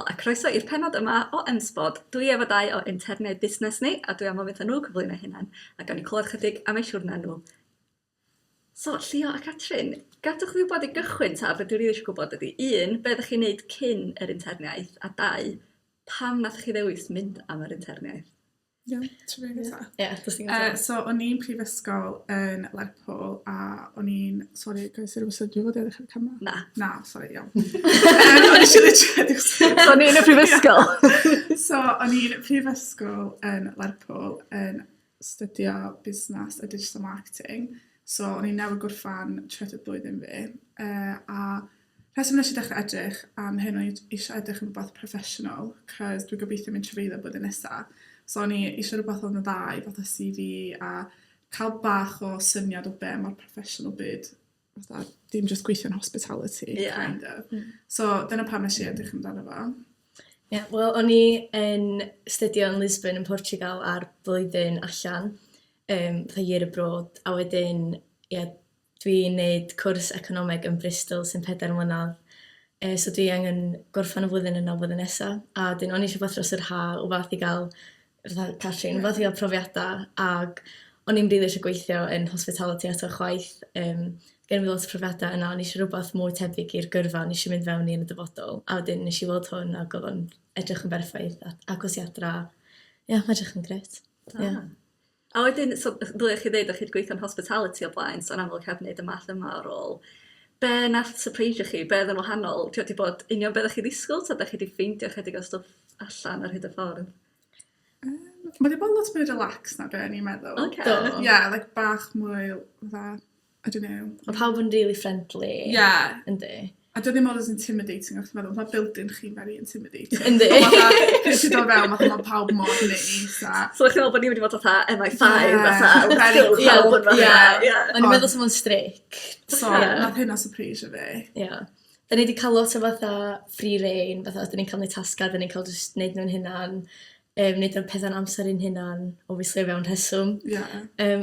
a croeso i'r pennod yma o M-Spod. Dwi efo dau o interniaid busnes ni, a dwi am ofyn wrthyn nhw cyflwyno eu hunain, a gawn ni clywed chydig am eu siwrne nhw. So, Llio a Catrin, gadwch fi wybod i gychwyn ta, be dwi rili eisiau gwybod ydy, un, be oeddech chi'n neud cyn yr interniaeth, a dau, pam nath chi ddewis mynd am yr interniaeth? Iawn, ti moyn gynta? Ie, dos di gynta. So o'n i'n prifysgol yn Lerpwl a o'n i'n... Sori, guys, dwi fod i edrych ar y camera? Na. Na, sori, iawn. O'n i eisiau literally edrych So o'n i yn y prifysgol. So o'n i'n prifysgol yn Lerpwl yn astudio busnes a digital marketing. So o'n i newydd gorffan trydydd blwyddyn fi a rheswm nes i dechrau edrych am hyn o'n i eisiau edrych am rhywbeth professional 'cos dwi'n gobeithio mynd trafeilio blwyddyn nesa. So o'n i eisiau rhywbeth oedd yn dda i fatha CV a cael bach o syniad o be mae'r professional byd fatha dim jyst gweithio yn hospitality... Ie. ...kind of. So dyna pam nes i edrych amdano fo. Ie, wel o'n i yn astudio yn Lisbon yn Portugal ar blwyddyn allan, fatha year abroad, a wedyn ie Dwi'n neud cwrs economeg yn Bristol sy'n pedair mlynedd. So dwi angen gorffen y flwyddyn yna flwyddyn nesa. A wedyn o'n i eisiau rwbath dros yr ha', wbath i gael fatha Catrin, wbath i gael profiadau ag o'n i'm rili eisiau gweithio yn hospitality eto chwaith. Gen i lot o profiadau yna, o'n i eisiau rhywbeth mwy tebyg i'r gyrfa o'n i eisiau mynd fewn i yn y dyfodol. A wedyn nes i weld hwn ac oedd o'n edrych yn berffaith a agos i adra. Ie, mae'n edrych yn grêt. Ie. A wedyn, so ddylia chi ddeud o'ch chi wedi gweithio yn hospitality o blaen, so yn amlwg heb wneud y math yma o rôl. Be nath sypreisio chi? Be oedd yn wahanol? Ti wedi bod union be oeddech chi ddisgwyl, ta dach chi wedi ffeindio chydig o stwff allan ar hyd y ffordd? Mae wedi bod lot mwy relaxed na be o'n i'n meddwl. Ocê. Do. Yeah, like bach mwy fatha, I don't know. Mae pawb yn really friendly. Yeah. Yndi. A dio ddim mor as intimidating â chi'n meddwl. Mae building chi'n very intimidating. Yndi. Fatha, ti'n dod fewn, fatha mae pawb mor neis a... So chi'n meddwl bod ni'n mynd i fod fatha MI5 Yeah. fatha, let's Very go, cool. pawb yn fatha, Ie. ie. O'n i'n meddwl 'sa fo'n strict. So, Ie. nath hynna surprisio fi. Ie. 'Dan ni 'di cael lot o fatha free rein, fatha os 'dan ni'n cael neud tasgau, 'dan ni'n cael jyst neud nhw'n hunan, neud y pethau'n amser ein hunan, obviously o fewn rheswm. Ie.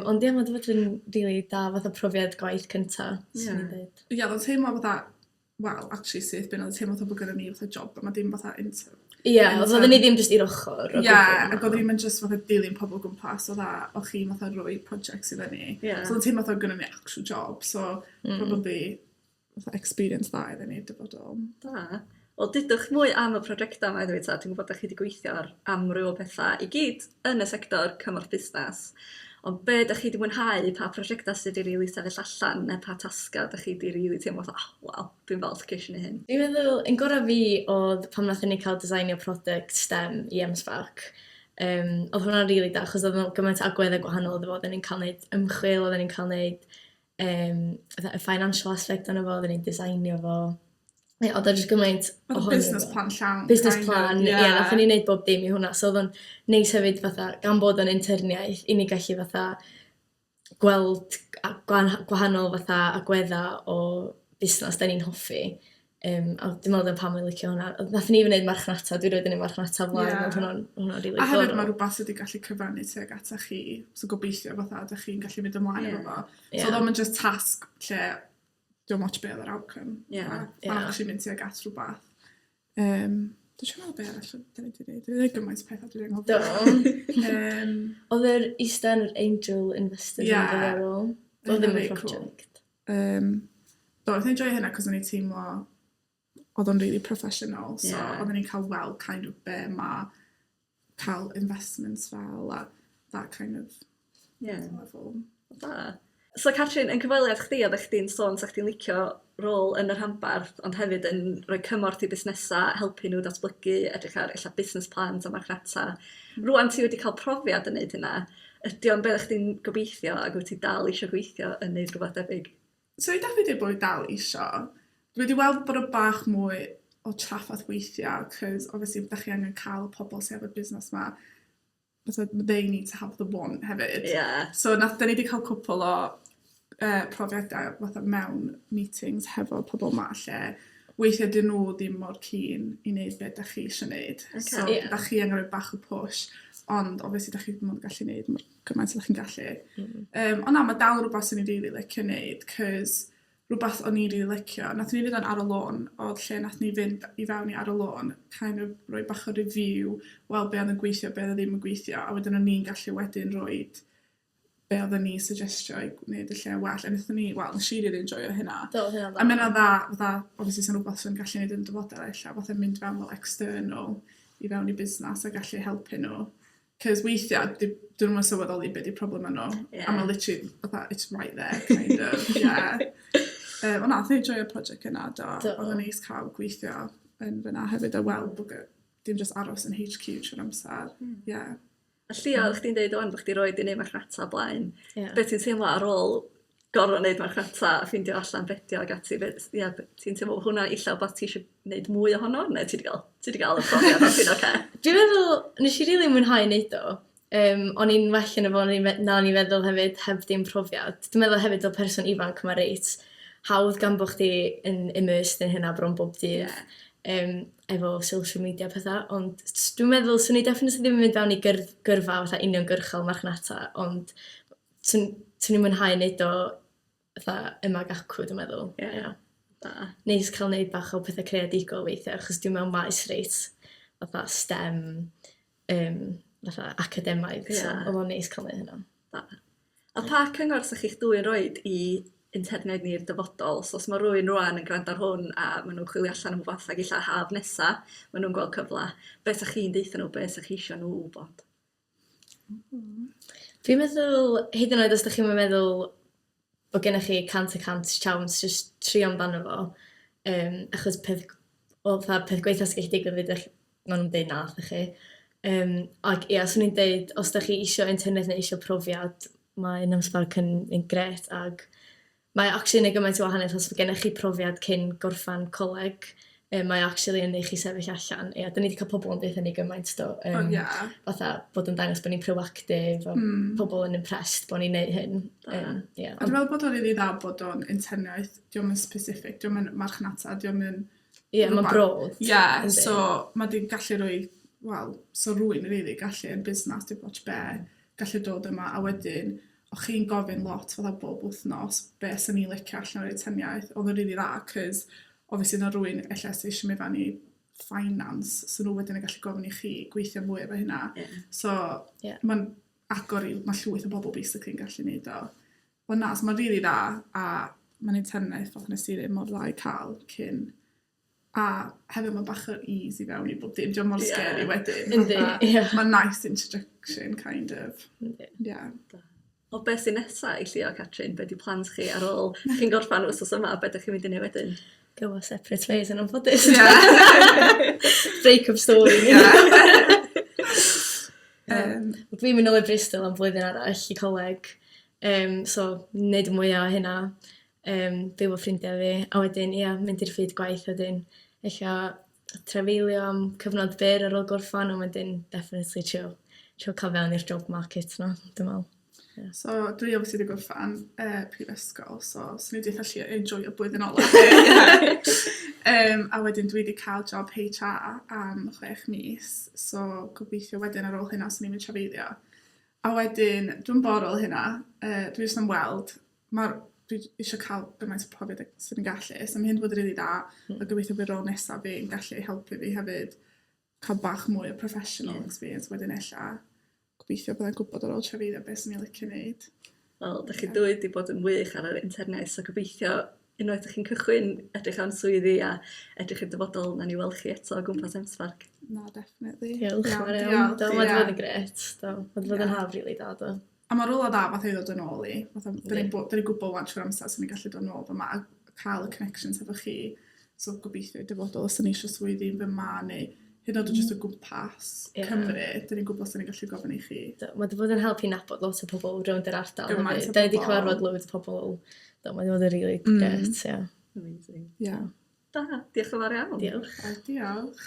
Ond ie, ma' 'di bod yn rili da fatha profiad gwaith cynta, swn i'n deud. Ie, oedd o'n teimlo fatha, wel, actually syth bin, oedd o'n teimlo fatha bod gynnon ni fatha job, a ma' dim fatha intern. Ie, oedden ni ddim jyst i'r ochr o Ie, gwbl. ac oedden ni'm yn jyst fatha dilyn pobl o gwmpas, fatha, o' chi'n fatha rhoi projects i fyny. Ie. So oedd o'n teimlo fatha oedd gynnon ni actual job, so probably fatha experience dda iddyn ni i'r dyfodol. Da. Wel, dudwch mwy am y prosiectau yma iddo fi ta. Dwi'n gwybod dach chi wedi gweithio ar amryw o pethau i gyd yn y sector cymorth busnes. Ond be dach chi wedi mwynhau, pa prosiectau sydd wedi rili sefyll allan, neu pa tasgau dach chi wedi rili teimlo fatha, oh, waw, dwi'n falch ces i wneud hyn? Dwi'n meddwl, un gorau fi oedd pan wnaethon ni cael designio product STEM i M-SParc. Oedd hwnna'n rili da, achos oedd 'na gymaint o agweddau gwahanol iddo fo. Oedden ni'n cael wneud ymchwil, oedden ni'n cael wneud fatha y financial aspect ono fo, oedden ni'n designio fo. Ie, oedd o jyst gymaint Fatha ohono business fo. plan llawn. Business kind plan, of, ie, yeah. Nathon ni neud bob dim i hwnna. So oedd o'n neis hefyd fatha, gan bod o'n interniaeth, i ni gallu fatha gweld gwahanol fatha agwedda o busnes da ni'n hoffi. A dwi'n meddwl dyna pam o'n i'n licio hwnna. Nathon ni even neud marchnata, dwi rioed 'di neud marchnata o blaen. Ie. Oedd hwnna'n hwnna'n rili A hefyd diddorol. ma' rwbath sydd wedi gallu cyfrannu tuag ata chi, so gobeithio fatha 'dach chi'n gallu mynd ymlaen efo fo. Ie. So oedd o'm yn just tasg lle dim ots be' oedd yr outcome. Ie. Fatha, Ie. Ma'n actually mynd tuag at rwbath. Dwi trio meddwl be' arall 'dan ni 'di neud. 'Dan ni 'di neud gymaint o petha dwi anghofio. Do. Oedd yr ista yn yr Angel Investors Ie. yn ddiddorol. Oedd ddim yn Really cool. project. Do, wnaethon ni joio hynna 'cos o'n i'n teimlo oedd o'n really professional. So oedden ni'n cael weld kind of be ma' cael investments fel a that kind of level. Da. So Catrin, yn cyfweliad chdi, oeddech chdi'n sôn 'sa chdi'n licio rôl yn y rhanbarth, ond hefyd yn rhoi cymorth i busnesau, helpu nhw datblygu, edrych ar ella business plans a marchnata. Rŵan ti wedi cael profiad yn neud hynna, ydy o'n be oeddech chdi'n gobeithio ac wyt ti dal eisiau gweithio yn neud rhywbeth debyg? So i definitely dweud bod fi dal isio. Dwi wedi weld bod o bach mwy o trafferth weithiau, 'cos obviously dach chi angen cael y pobl sydd efo'r busnes 'ma. Fatha they need to have the want hefyd. Ie. So nath... dan ni 'di cael cwpl o profiadau fatha mewn meetings hefo pobl 'ma lle weithiau 'dyn nhw ddim mor keen i wneud be dach chi isio wneud. Ocê. So dach chi angen rhoi bach o push, ond obviously dach chi ddim ond yn gallu wneud mor gymaint â dach chi'n gallu. Ond na, ma' dal yn rwbath 'swn i'n rili licio wneud 'cos... rwbath o'n i'n rili licio. Nathon ni fynd yn ar y lôn, oedd lle nathon ni fynd i fewn i ar y lôn, kind of rhoi bach o review, weld be' oedd yn gweithio, be' oedd ddim yn gweithio, a wedyn o'n i'n gallu wedyn roid be' oedden ni suggestio i gwneud y lle well a nethon ni wel nesh i rili enjoio hynna. Do odd hynna'n dda. A ma' ynna'n dda fatha obviously sa'n rwbath swn gallu neud yn dyfodol ella fatha mynd fewn fel external i fewn i busnas a gallu helpu nhw. 'Cos weithia' 'di 'dyn nw'm yn sylweddoli be' 'di problema nhw. Ie. A ma' literally fatha it's right there kind of yeah. Yy ond na nathon ni joio'r project yna do. Do. O'dd o'n neis ca'l gweithio yn fynna hefyd a weld bo' gy- dim jyst aros yn Heitch Queue trwy'r amser. Hmm. Ie. A Llio oddach chdi'n deud ŵan bo' chdi roid 'di neud marchnata o blaen. Ie. Be' ti'n teimlo ar ôl gor'o' neud marchnata a ffeindio allan be' 'di o ag ati be' s- ia be- ti'n teimlo bo' hwnna ella wbath ti isio neud mwy ohono ne' ti 'di ga'l ti 'di ga'l y profiad a ti'n ocê? Dwi'n meddwl nes i rili mwynhau neud o. Yym o'n i'n well yno fo o'n i'n me- na o'n i'n feddwl hefyd heb dim profiad. Dwi'n meddwl hefyd fel person ifanc ma' reit hawdd gan bo' chdi yn immersed yn hynna bron bob dydd. Ie. Yym efo social media a petha ond dwi'n meddwl swn i definitely ddim yn mynd fewn i gyr- gyrfa fatha uniongyrchol marchnata ond swn swn i'n mwynhau neud o fatha yma ag acw dwi'n meddwl. Ie. Ia. Da. Neis ca'l neud bach o petha creadigol weithia' achos dwi mewn maes reit fatha STEM yym fatha academaidd so Ie. o'dd o'n neis ca'l neud hynna. Da. A pa cyngor 'sach chi'ch dwy yn roid i interniaid ni'r dyfodol? So os ma' rywun rŵan yn gwrando ar hwn a ma' nhw'n chwilio allan am wbath ag ella haf nesa ma' nhw'n gweld cyfle, be' 'sach chi'n deutha nhw, be' 'sach chi isio nhw wbod? Dwi'n meddwl hyd yn oed os 'dach chi'm yn meddwl bo' gennoch chi 100% siawns jyst trio amdano fo yym achos peth wel fatha peth gwaetha sy gallu digwydd fydd 'ych ma' nw'n deud na wrthych chi. Yym ag ia swn i'n deud os 'dach chi isio interniaeth neu isio profiad ma' un am Spark yn un grêt ag Mae o actually yn neud gymaint o wahaniaeth os ma' gennych chi profiad cyn gorffan coleg yy mae o actually yn neu' chi sefyll allan. Ia 'dyn ni 'di ca'l pobol yn deutha ni gymaint do yym... O ie. ...fatha bod yn dangos bo' ni'n proactive a... Hmm. ...pobol yn impressed bo' ni'n neu' hyn. Yym ia A dwi meddwl bod o'n rili dda bod o'n interniaeth 'di o'm yn specific 'di o'm yn marchnata 'di o'm yn... Ie ma'n broad. Ie so ma' 'di gallu roi wel so rywun rili gallu yn busnas dim ots be' gallu dod yma a wedyn o' chi'n gofyn lot fatha bob wthnos be' swn i'n licio allan o'r interniaeth odd o'n rili dda 'c'os obviously o' 'na rywun ella sy isio myn' fewn i finance so n'w wedyn yn gallu gofyn i chi gweithio mwy efo hynna. Ie. So... Ie. ...ma'n agor i ma' llwyth o bobl basically yn gallu neud o. Wel na so ma'n rili dda a ma'n interniaeth fel nes i ddeud mor dda i ca'l cyn a hefyd ma' bach o ease i fewn i bob dim 'di o'm mor scary wedyn. Yndi ie. Ma'n nice introduction kind of. Yndi. Ie. Da. Wel be sy nesa i Llio a Catrin? Be 'di plans chi ar ôl chi'n gorffan wsos yma? Be 'dych chi'n mynd i neud wedyn? Go our separate ways yn anffodus. Ie. Break up story. Ie. Yym. Dwi'n mynd nôl i Bristol am flwyddyn arall i coleg yym so neud y mwya o hynna. Yym byw efo ffrindia fi a wedyn ia mynd i'r byd gwaith wedyn ella trafeilio am cyfnod byr ar ôl gorffan a wedyn definitely trio trio ca'l fewn i'r job market 'na dwi me'wl. Ia. So dwi obviously 'di gorffan yy prifysgol so swn i deutha Llio enjoio blwyddyn ola fi. Yym a wedyn dwi 'di ca'l job Heitch Are am chwech mis so gobeithio wedyn ar ôl hynna swn i'n mynd trafeilio. A wedyn dwi'm bo' ar ôl hynna yy dwi jyst am weld ma'r dwi isio ca'l gymaint o profiad ag swn i'n gallu so ma' hyn 'di bod yn rili dda. Hmm. A gobeithio bydd rôl nesa fi yn gallu helpu fi hefyd ca'l bach mwy o professional experience wedyn ella gobeithio byddai'n gwbod ar ôl trafeilio be' swn i licio neud. Wel 'dach chi dwy 'di bod yn wych ar yr interniaeth so gobeithio unwaith 'dych chi'n cychwyn edrych am swyddi a edrych i'r dyfodol nawn ni weld chi eto o gwmpas M-SParc. Na definitely. Diolch yn fawr iawn. Do ma' 'di bod yn grêt. Do ma' 'di bod yn haf rili da do. A ma' rwla dda fatha i ddod yn ôl i fatha 'dan ni'n bo- 'dan ni'n gwbo 'wan trwy'r amser swn i'n gallu dod nôl fyma a ca'l y connections efo chi so gobeithio i dyfodol os 'dan ni isio swyddi yn fyma neu hyd yn o'd o jyst o gwmpas... Ie. ...Cymru 'dan ni'n gwbo swn i'n gallu gofyn i chi. Do ma' 'di bod yn helpu nabod lot o pobol rownd yr ardal Gymaint o hefyd. 'Dan ni 'di bobol. cyfarfod loads o pobol do ma' 'di bod yn rili grêt ia. Amazing. Ia. Da, diolch yn fawr iawn. Diolch. A diolch.